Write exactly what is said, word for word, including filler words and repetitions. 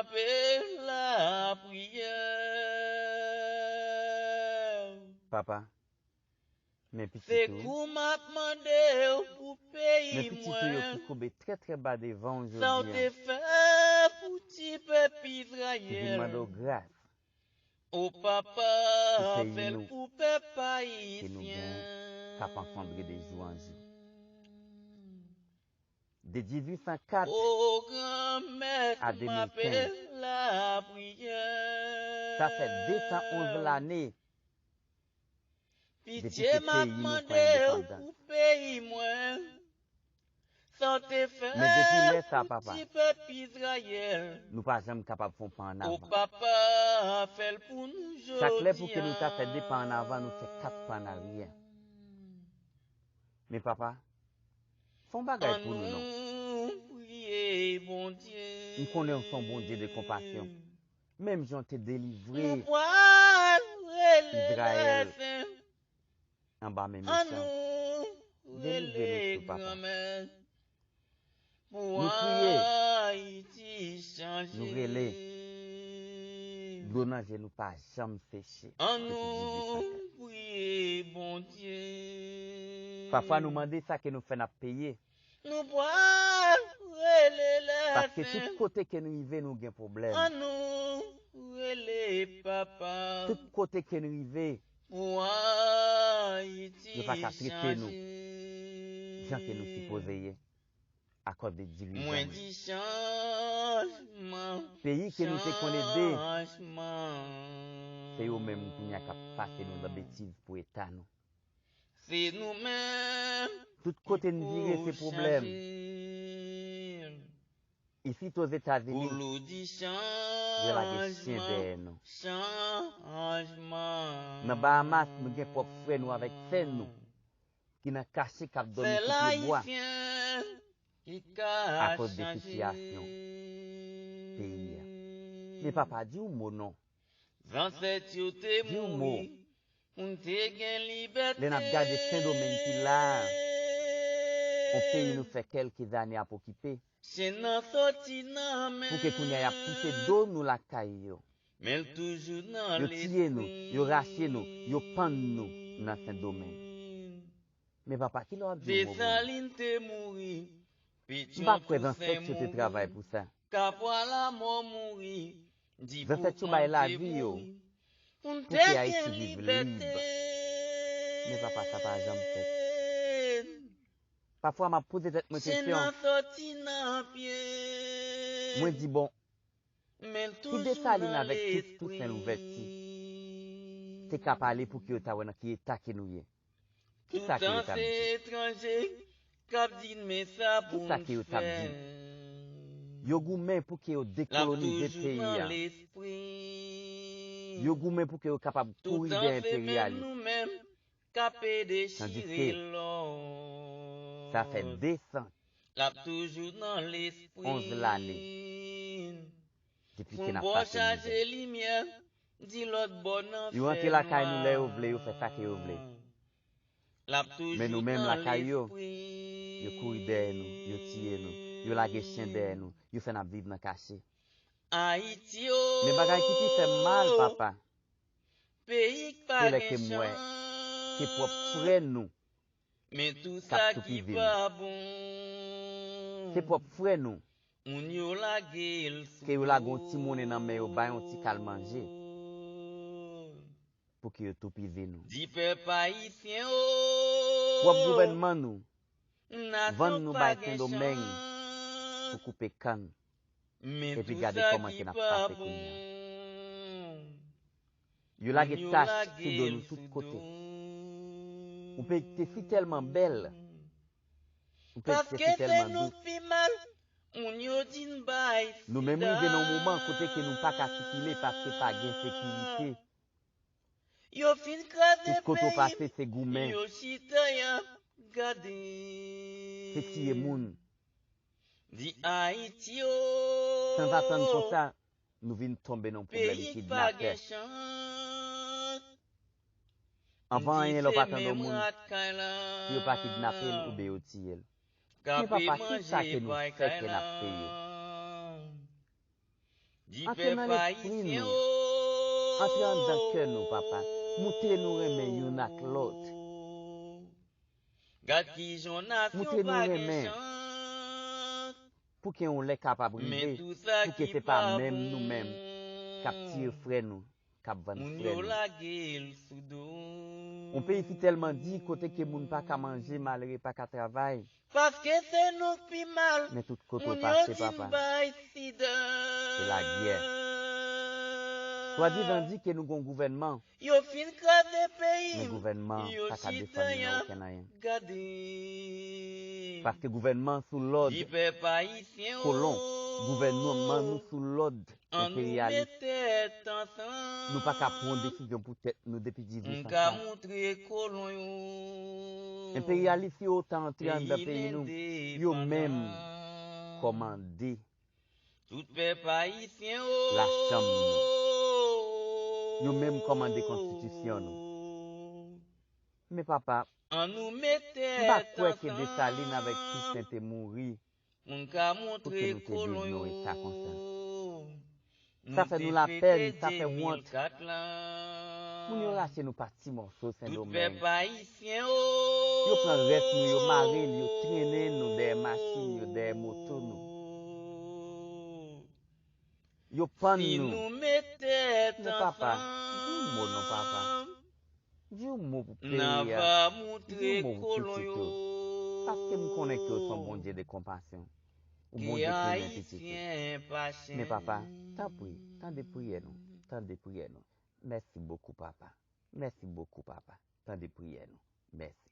Frape lapriyè. Papa, men pitit ou, Sekou m ap mande w pou peyi men pitit ou yo mwen. Ki koube trè trè ba devan w Sa w te jodi an, fè pou ti pèp ki vin Izrayèl. Mande w gras O papa, pou peyi fè l nou, pou pèp ke nou ayisyen. Gen k ap ansanbre de jou an jou. De dizuit san kat O Granmèt, a de mil frape kenz, lapriyè. Sa fè de san onz lane depi Pitye ke m ap peyi nou pran mande w endepandans. Pou peyi mwen. Sa w te fè Men depi lè sa, pou papa, ti pèp Izrayèl. Nou pa janm kapab fè yon pa an O avan. Papa, fè l pou nou jodi Sa klè pou ke nou ta fè de pa an avan, nou fè kat pa an aryè. Men papa, fè yon bagay pou nou non. Annou priye Bondye. M konnen w se yon Bondye de konpasyon. Menm jan w te delivre Nou pral rele Izrayèl lèfen. Anba men mechan. Annou Delivre rele nou tou, papa. Granmèt. Nou kriye. Ayiti chanje. Nou rele. Dlo nan je nou pa janm seche. Annou Depi dizuit san kat. Priye Bondye. Pafwa nou mande sa ke nou fè n ap peye. Nou pral rele lèfen. Paske tout kote ke nou rive, nou gen pwoblèm. Annou rele papa. Tout kote ke nou rive, Pou Ayiti yo pa ka trete nou chanje. Jan ke nou sipoze ye. Akòz de dirizan Mwen nou. Di chanjman. Peyi ke nou te konn ede, Chanjman. Se yo menm kounye a k ap pase nou nan betiz pou eta nou. Se nou menm. Tout kote n vire, se pwoblèm. Isit Ozetazini, yo lage chen dèyè nou. Nan Bahamas, nou gen pwòp frè nou avèk sè nou ki nan kache k ap dòmi sou pye bwa akoz de sitiyasyon peyi a. Men papa, di yon mo non. Zansèt yo te Di yon mo. Mouri pou n te gen libète. Lè n ap gade Sendomeng ki la a, yon peyi nou fè kèlke zane ap okipe, Chen nan soti nan men. Pou ke kounye a y ap pouse do nou lakay yo. Men l toujou nan Yo tiye nou, yo rache nou, yo pann nou nan Sendomeng. Men papa, kilè w ap di yon mo pou nou? Desalin te mouri. M pa kwè zansèt yo te travay pou sa. Kapwa lamò mouri. Di Zansèt yo bay lavi yo pou ke Ayiti viv lib. Men papa, sa pa janm fèt. Pafwa m ap poze tèt mwen kesyon. Mwen di bon, si Desalin avèk tout Tousen Louvèti te ka pale pou ke yo ta wè nan ki eta ke nou ye, kisa ke yo t ap di? Kisa ke yo t ap di? Yo goumen pou ke yo dekolonize peyi a. Yo goumen pou ke yo kapab kouri dèyè enperyalis. Tandiske sa fè de san onz lane depi ke n ap pase mizè. Yo rantre lakay nou lè yo vle, yo fè sa ke yo vle. Men nou menm lakay yo, yo kouri dèyè nou, yo tiye nou, yo lage chen dèyè nou, yo fè n ap viv nan kache. Men bagay ki pi fè m mal, papa, se lè ke m wè se pwòp frè nou k ap toupizi nou. Se pwòp frè nou ke yo lage yon ti monnen nan men yo, bay yon ti kal manje pou ke yo toupizi nou. Pwòp gouvènman nou vann nou bay Sendomeng pou koupe kann. Epi gade kòman ke n ap pase kounye a. Yo lage tach sou do nou tout kote. Yon peyi ki te si tèlman bèl. Yon peyi ki te si tèlman dous. Nou menm rive nan yon moman kote ke nou pa ka sikile paske pa gen sekirite. Tout kote w pase, se goumen. Se tiye moun. Sanzatann konsa, nou vin tonbe nan yon pwoblèm kidnapè. Anvan anyen, lè w pa tande yon moun, si yo pa kidnape l oubyen yo tiye l. Men papa, kisa ke nou fè ke n ap peye? Antre nan lespri nou. Antre anndan kè nou, papa. Moutre nou renmen youn ak lòt. Moutre nou renmen. Pou ke yon lè kapab rive, pou ke se pa menm nou menm k ap tiye frè nou, k ap vann frè nou. Yon peyi ki tèlman di, kote ke moun pa ka manje, malere pa ka travay. Paske se nou k pi mal. Men tout kote w pase, papa, se lagyè. Swadizan di ke nou gon gouvènman. Yo fin kraze peyi m. Men gouvènman pa ka defann nou nan okenn anyen. Paske gouvènman sou lòd kolon. Gouvènman nou sou lòd enperyalis. Nou pa ka pran yon desizyon pou tèt nou depi dizuit san. Enperyalis yo ta antre anndan peyi nou, yo menm kòmande lachanm nou. Yo menm kòmande konstitisyon nou. Men papa, m pa kwè ke Desalin avèk Tousen te mouri pou ke nou te viv nan eta konsa. Sa fè nou lapèn, sa fè wont. Moun yo rache nou pa ti mòso Sendomeng. Yo pran rès nou, yo mare n, yo trennen nou dèyè machin yo, dèyè moto nou. Yo pann nou. Men papa, di yon mo non, papa. Di yon mo pou peyi a. Di yon mo pou pitit ou. Paske m konnen ke w se yon Bondye de konpasyon. Ou Bondye ki renmen pitit ou. Men papa, tanpri, tande priyè nou. Tande priyè nou. Mèsi bokou, papa. Mèsi bokou, papa. Tande priyè nou. Mèsi.